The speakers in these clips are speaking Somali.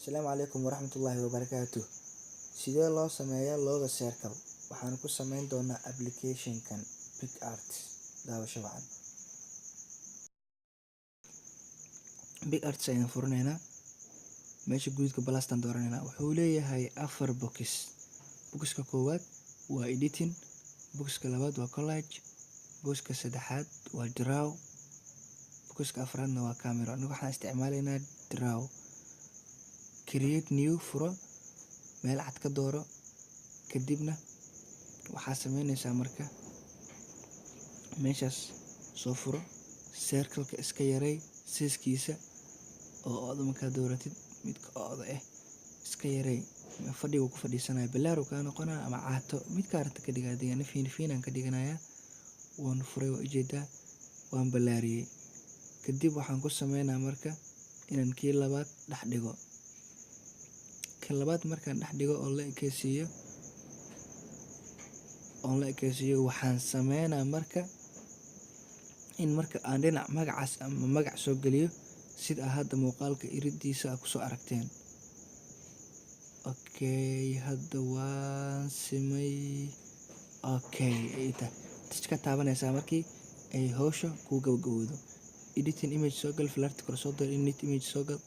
Asalaamu calaykum waraxmatullaahi wabarakaatuh. Sidee loo sameeyaa logo circle? Waxaan ku sameyn doonaa application-kan PicsArt. Daawasho wacan. PicsArt ayaan furinaynaa. Meesha guudka plus-tan dooranaynaa. Wuxuu leeyahay afar box. Boxka koowaad waa editing, boxka labaad waa collage, boxka saddexaad waa draw, boxka afraadna waa camera. Aniga waxaan isticmaalaynaa draw. Create new furo, meel cad ka dooro, kadibna waxaa sameynaysaa marka meeshaas soo furo, circle-ka iska yarey size-kiisa oo oda markaa dooratid midka oda ah iska yarey. Fadhiga ku fadhiisanaya bilaar uu kaa noqonaa ama caato midka rabta ka dhiga adiga. Ani fiin fiin aan ka dhiganayaa. Waan furay, waa ujeedaa, waan ballaariyey. Kadib waxaan ku sameynaa marka inaan kii labaad dhex dhigo. Kan labaad markaan dhex dhigo oo la ekeysiiyo, waxaan sameynaa marka in marka aan dhinac magacaas ama magac soo geliyo sida hadda muuqaalka iridiisa aad kusoo aragteen. Okay, hadda waan simay. Okay, ay tahay. Touch ka taabanaysaa markii ay hawsha kuu gabagabowdo. Editing image soo gal, flarti kor soo door, edit image soo gal,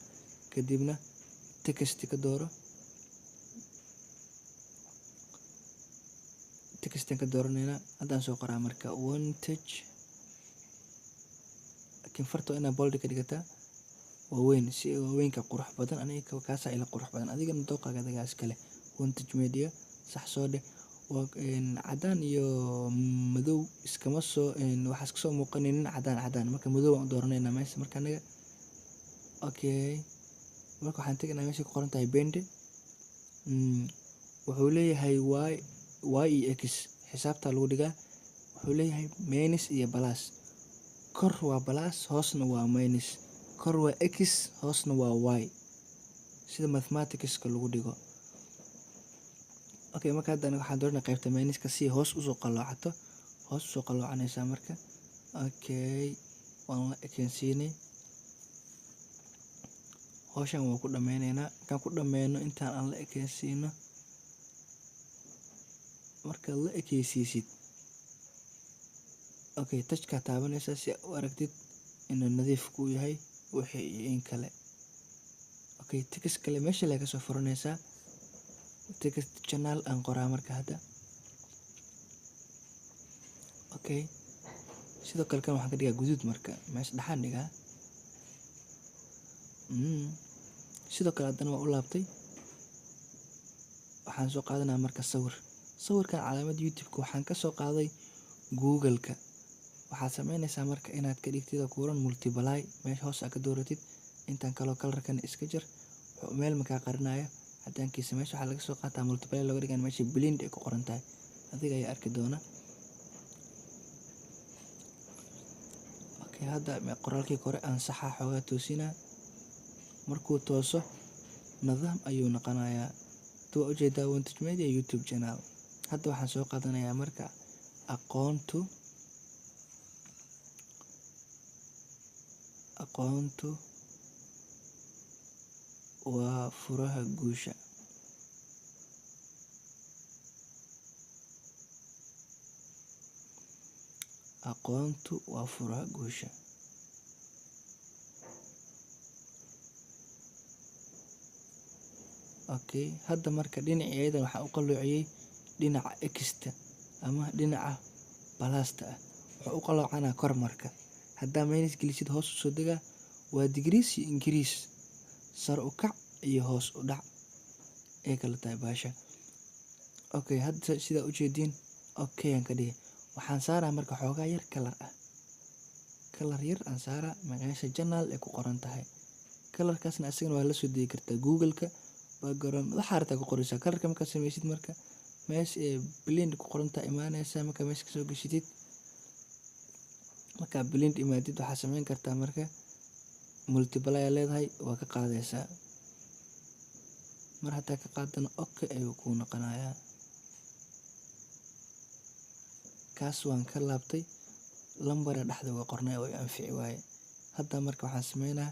kadibna text ka dooro. Text ka dooranaynaa. Haddaan soo qoraa marka one touch. Laakiin farta waa inaad bold ka dhigataa. Waaweyn si waaweynka qurux badan, aniga kaasaa ila qurux badan, adigana dooqaaga adigaa iskale. One Touch Media sax soo dheh. Waa cadaan iyo madow iskama soo waxaa iska soo muuqanaynin cadaan cadaan. Marka madow aan u dooranaynaa meesha marka aniga. Okay, marka waxaan tegaynaa meesha ku qoran tahay bend. Wuxuu leeyahay y, y iyo x xisaabta lagu dhigaa. Wuxuu leeyahay minus iyo plus. Kor waa plus, hoosna waa minus. Kor waa x, hoosna waa y, sida mathematics-ka lagu dhigo. Okay, marka hadda aniga waxaan dooranaa qaybta minuska si hoos usoo qaloocato. Hoos usoo qaloocanaysaa marka. Okay, waan la ekeensiinay. Hawshan waan ku dhameyneynaa. Markaan ku dhameyno intaan aan la ekeensiino. Markaad la ekeysiisid, okay, touch-ka taabanaysaa si aad u aragtid inuu nadiif kuu yahay wixii iyo in kale. Okay, text kale meesha laga soo furanaysaa. Text channel aan qoraa marka hadda. Okay, sidoo kale kan waxaan ka dhigaa guduud marka meesha dhaxaan dhigaa. Sidoo kale haddana waa u laabtay. Waxaan soo qaadanaa marka sawir. Sawirkan calaamad YouTube-ka waxaan ka soo qaaday Google-ka. Waxaad sameynaysaa marka inaad ka dhigtid kuuran multiply, meesha hoos aad ka dooratid. Intaan kaloo color-kan iska jar, meel makaa qarinaya cadaankiisa. Meesha waxaa laga soo qaataa multiply looga dhigaa meesha blend ay ku qoran tahay. Adiga ayaa arki doona. Okay, hadda qoraalkii kore aan saxaa xoogaa toosinaa. Markuu tooso nidaam ayuu noqonayaa. Hadda waa ujeedaa One Touch Media YouTube channel. Hadda waxaan soo qaadanayaa marka aqoontu waa furaha guusha. Aqoontu waa furaha guusha. Okay, hadda marka dhinaca iyadan waxaan u qalloociyey dhinaca x-ta ama dhinaca plus-ta ah. Wuxuu u qaloocanaa kor marka. Haddaa minus gelisid hoos u soo degaa. Waa degrees iyo increase, sare u kac iyo hoos u dhac ay kala tahay baasha. Okay, hadda sidaa ujeediin okay aan ka dhigay. Waxaan saaraa marka xoogaa yar color ah. Color yar aan saaraa meesha channel ay ku qoran tahay. Color-kaasna asagana waa la soo degi kartaa Google-ka background waxaa rabtaa ku qoraysaa. Color-ka markaad sameysid marka meesha ee blend ku qoran tahay imaanaysaa. Marka meesha kasoo gashitid, markaa blend imaadid, waxaa sameyn kartaa marka multiply ayaa leedahay, waa ka qaadaysaa. Mar haddaa ka qaadana okay ayuu kuu noqonayaa. Kaas waan ka laabtay, lambara dhexda uga qornay oo i anfici waaye. Hadda marka waxaan sameynaa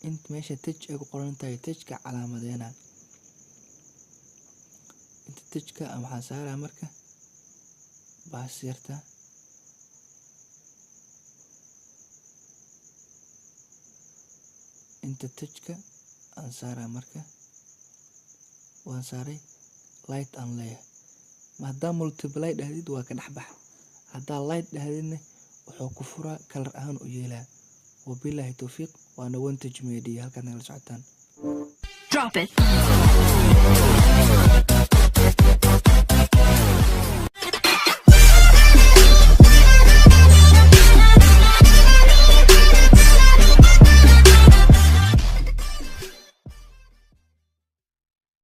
Int meesha touch ay ku qoran tahay, touchka calaamadeena. Inta touchka waxaan saaraa marka baas yarta. Inta touchka aan saaraa marka waan saaray, light aan leeyahay. Ma haddaa multiply dhahdid, waa ka dhex bax. Haddaa light dhahdidna, wuxuu ku furaa, color ahaan u yeelaa. Wabilaahi towfiiq. Waana One Touch Media halkaad nagala socotaan. Drop it.